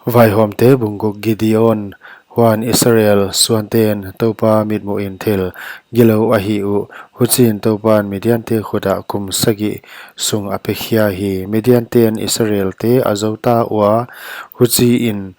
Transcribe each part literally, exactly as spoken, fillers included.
Vaihawmte bung guk. Gideon. Huan Israel suanten Toupa mitmuhin thil gilou a hih uh. Huchiin Toupan Midiante khut ah kum sagih sung a pekhia hi. Midianten Israelte a zouta ua, huchiin,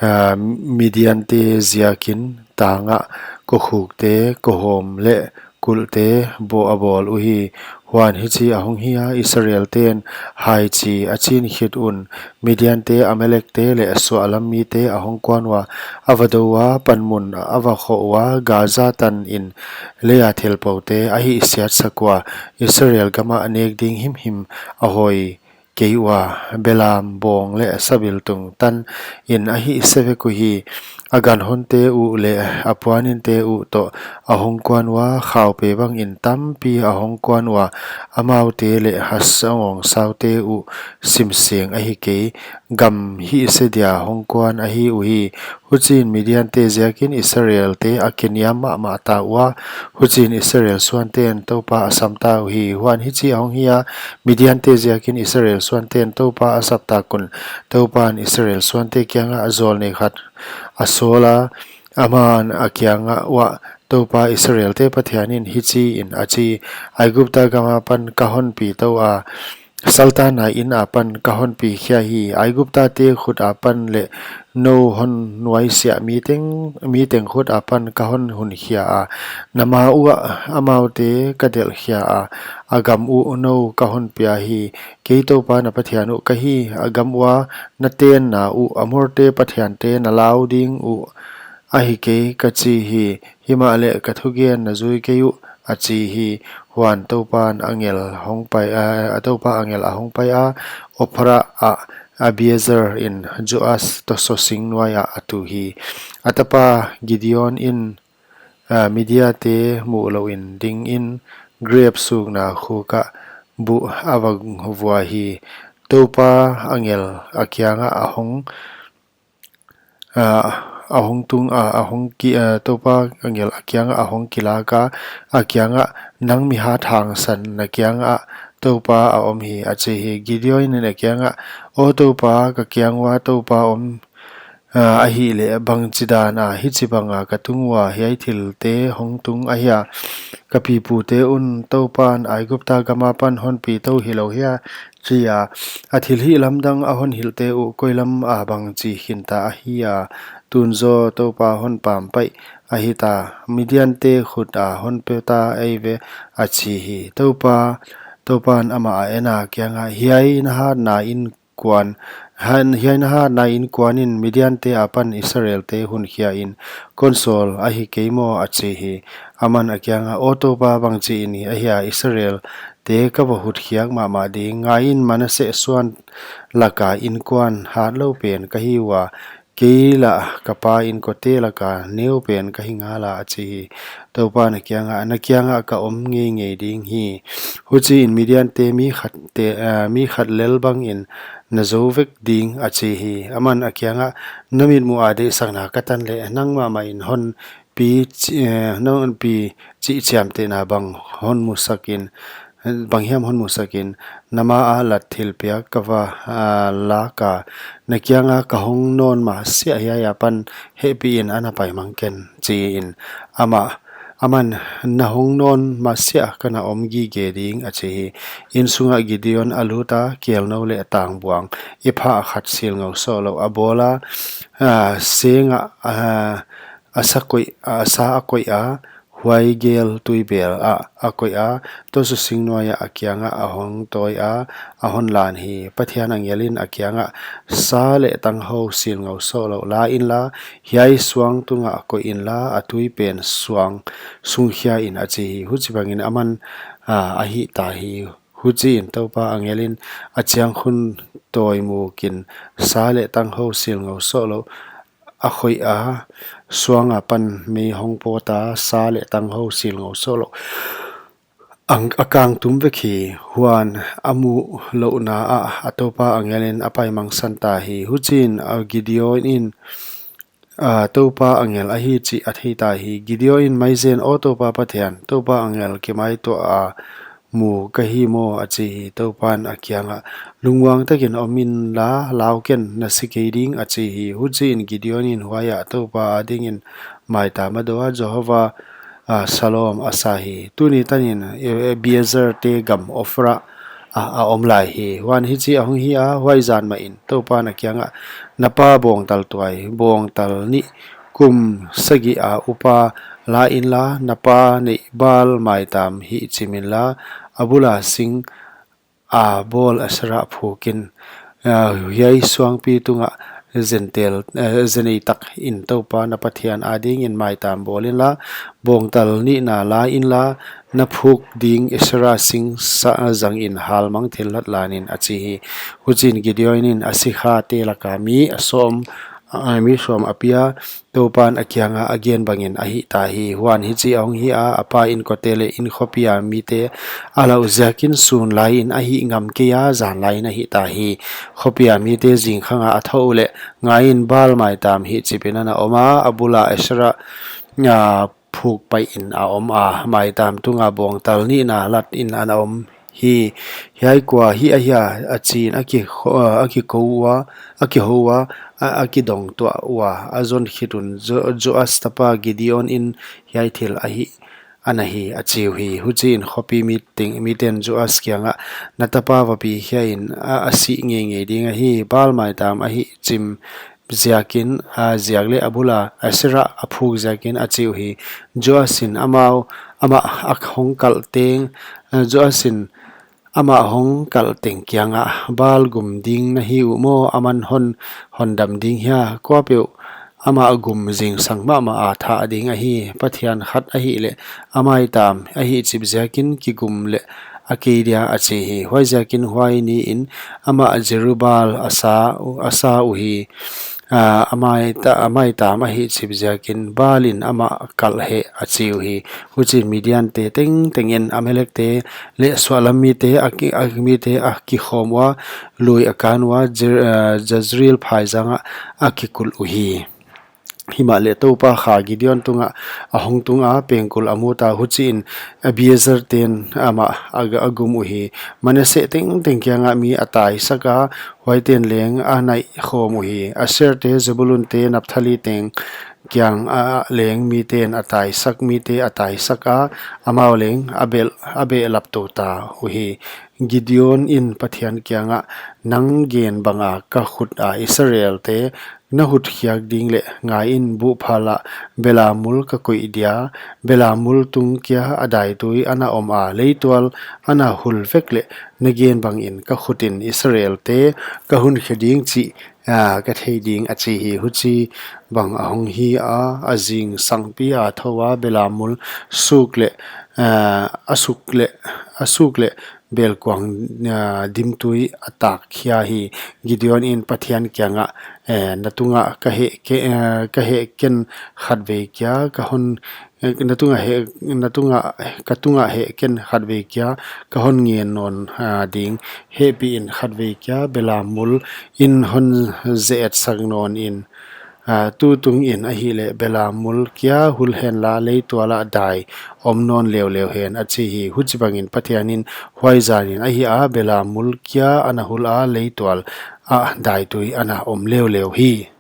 ah, Midiante ziakin tangah kokhukte, kohawm leh kulhte bawl a bawl uhi. Huan hichi ahong hi a, Israelten haichi a chin khit un, Midiante, Amalekte leh suahlam mite ahong kuan ua, a vadou ua, panmun a vakhoh ua, Gaza tanin leia thilpoute a hihsiatsak ua, Israel gamah nek ding himhim a hoi kei ua, belam, bawng leh sabiltung tanin a hihse vek uhi. A ganhonte uh leh a puaninte uh toh ahong kuan ua, khaupe bangin tampi ahong kuan ua, amaute leh a sangawngsaute uh simseng ahi kei, gam hihse dia hong kuan ahi uhi. Huchiin Midiante ziakin Israelte a kiniam mahmah ta ua, huchiin Israel suanten Toupa a samta uhi. Huan hichi ahong hi a, Midiante ziakin Israel suanten Toupa a saptak un, Toupan Israel suante kiangah zawlnei khat a sawla, aman a kiangah uah, Toupa Israelte Pathianin hichiin a chi: Aigupta gam apan ka honpi tou a, saltanna in apan ka honpi khia hi. Aiguptate khut apan leh nou hon nuaisiah miteng, miteng khut apan ka hon hunkhia a, na ma uah amaute ka delhkhia a, a gam uh nou ka honpia hi. Kei Toupa na Pathian uh ka hi. A gam ua na tenna uh Amorte pathiante na lau ding uh ahi kei, ka chi hi. Himahleh ka thugen na zui kei uh, a chi hi. Huan Toupan angel hong pai, a, Toupa angel ahong pai a, Ophrah ah Abiezer in Joas tosaw sing nuai ah a tu hi. A tapa Gideonin, a, Midiante muh louin dingin, grep sukna khuk ah buh a va vua hi. Toupa angel a kiangah ahong, a, ahong tung a, ahong ki, a, Toupa angel a kiangah ahong kilak a, a kiangah, nang mihat hangsan, na kiangah Toupa a om hi, a chi hi. Gideonin a kiangah, aw Toupa, ka kiang ua Toupa om, a, ahihleh bangchidan a hichibanga ka tung ua hiai thilte hong tung ahia? Ka pipute un Toupan Aigupta gam apan honpi tou hilou hia? chi a. A thilhih lamdang a honhilhte uh koi lam a bangchi khinta ahia? Tun zaw Toupa hon pam paih ahita, Midiante khut a hon peta eive, a chi hi. Toupa, Toupan amah a en a, kiangah, hiai na hatna in kuan, han, hiai na hatna in kuanin Midiante apan Israelte hunkhia in kon sawl ahi kei maw? a chi hi. Aman a kiangah, aw Toupa, bangchiin ahia Israelte ka va hutkhiak mahmah ding? Ngaiin, Manase suan laka inkuan hatlou pen ka hi ua, kei lah ka pa inkote laka neu pen ka hi ngala, a chi hi. Toupan a kiangah, na kiangah ka om ngeingei ding hi. Huchiin Midiante mi khat te, a, mi khat lel bangin na zou vek ding, a chi hi. Aman a kiangah, na mitmuh a deihsakna ka tan leh nang mahmahin honpi chi, e, nang honpi chih chiamtehna bang hon musakin, bang hiam hon musakin, na ma a lat thilpiak ka va, a, lak a, na kianga ka hong nawn masiah hiai apan hehpihin ana paimang ken, chiin, amah, aman, na hong nawn masiah ka na om gige ding, a chi hi. Inn sungah Gideon a lut a, kelnou leh tangbuang, ephah khat silngou sohlouh a bawl a, a, seng ah, a, a sa koih, a sa a koih a, huai gel tuibel ah a koih a, tosaw sing nuai ah a kiangah a hong tawi a, a hon lan hi. Pathian angelin a kiangah, sa leh tanghou silngou sohlouh la inla, hiai suang tungah koih inla, a tui pen suang sung khia in, a chi hi. Huchibangin aman, a, a hihta hi. Huchiin Toupa angelin a chiang khun tawi mukin sa leh tanghou silngou sohlouh a khoih a, suang apan mei hong pawt a, sa leh tanghou silngou sohlouh ang, a kangtum vek hi. Huan a muhlouhna ah a Toupa angelin a paimangsan ta hi. Huchiin a Gideonin, a, Toupa angel ahi chih a theita hi. Gideonin, Maizen, aw Toupa Pathian, Toupa angel kimaituah a, mu ka hi maw, a chi hi. Toupan a kiangah, lungmuang takin om inla, lau ken, na si kei ding, a chi hi. Huchiin Gideonin huaiah Toupa adingin maitam a dou a, Jehovah, a, Shalom a sa hi. Tuni tanin, e, Abiezer te gam Ophrah, a, a om lai hi. Huan hichi ahong hi a, huai zan mahin Toupan a kiangah, na pa bawngtal tuai, bawngtal nih kum sagih a upa la inla, na pa neih Baal maitam hihchim inla, a bula sing a bawl Asherah phuk in, a, hiai suangpi tungah Gentile, a, Gentile tak in Toupa na Pathian adingin maitam bawl inla, bawngtal nihna la inla, na phuk ding Asherah sing sa zangin halmang thillat lan in, a chi hi. Huchiin Gideonin a sikha te laka mi a sawm, a, mi sawm a pia, Toupan a kiangah a gen bangin a hih ta hi. Huan hichi ahong hi a, a pa inkote leh in khopia mite a lauh ziakin sun laiin a hih ngam kei a, zan laiin a hih ta hi. Khopia mite zingkhanga a thoh uleh, ngaiin, Baal maitam hihchip in ana om a, a bula Asherah, a, phuk paih in a om a, maitam tunga bawngtal nihna lat in ana om hi. Hiai kua hi ahia, a chiin a ki, a kikou ua, a kihou ua, a, a kidong tuah ua, a zon khit un Jo-, Joas tapa Gideonin hiai thil a hih ana hi, a chi uhi. Huchiin khopi mi teng, miten Joas kiangah, na tapa va pi hiaiin a, a si ngeingei ding ahi, Baal maitam a hihchim ziakin, a ziak leh a bula Asherah a phuk ziakin, a chi uhi. Joasin amau, amah a hong kalh teng, a, Joasin amah hong kalh teng kiangah, Baal gum ding na hi uh maw, aman hon, hon dam ding hia, kuapeuh amah gum zingsang mahmah a thah ding ahi, Pathian khat ahihleh, a maitam a hihchip ziakin kigum leh a kei dia, a chi hi. Huaiziakin huai niin amah Jerubbaal a sa, a sa uhi, a, a maita-, a maitam a hihchip ziakin Baalin amah kalh hen, a chi uhi. Huchiin Midiante tengtengin Amalekte leh suahlam mite a ki, a mite a kikhawm ua, lui a kan ua, Jer-, a, Jezreel phaizangah a kikulh uhi. Himahleh Toupa kha Gideon tungah a hong tung a, pengkul a mu ta, huchiin Abiezer ten amah a, a gum uhi. Manasseh tengteng kiangah mi a taisak a, huaiten leng a naih khawm uhi. Asher te, Zebulun te, Naphtali teng kiang a leng miten a taisak, mite a taisak a, amau leng a bel, a behlap tou ta uhi. Gideonin Pathian kiangah, nang gen banga ka khut a Israelte na hutkhiak ding leh, ngaiin, buhpha lah belamul ka koih dia, belamul tung kia a daitui ana om a, leitual ana hul vek leh, na gen bangin ka khutin Israelte ka hunkhe ding chih, a, ka thei ding, a chi hi. Huchibang a hong hi a, a zingsangpi a thou a, belamul suk leh, a, a suk leh, a suk leh belkuang, a, dimtui a tak khia hi. Gideonin Pathian kiangah, e, na tungah ka heh ke-, e, ka heh ken khatvei kia, ka hon, e, na tungah heh, na tungah, ka tungah heh ken khatvei kia, ka hon ngen nawn, a, ding, hehpihin khatvei kia, belamul in hon ze-etsak nawn in, a, tutungin ahihleh belamul kia hul henla leitual ah dai om nawn leuleu hen, a chi hi. Huchibangin Pathianin huai zanin ahi a, belamul kia ana hul a, leitual ah daitui ana om leuleu hi.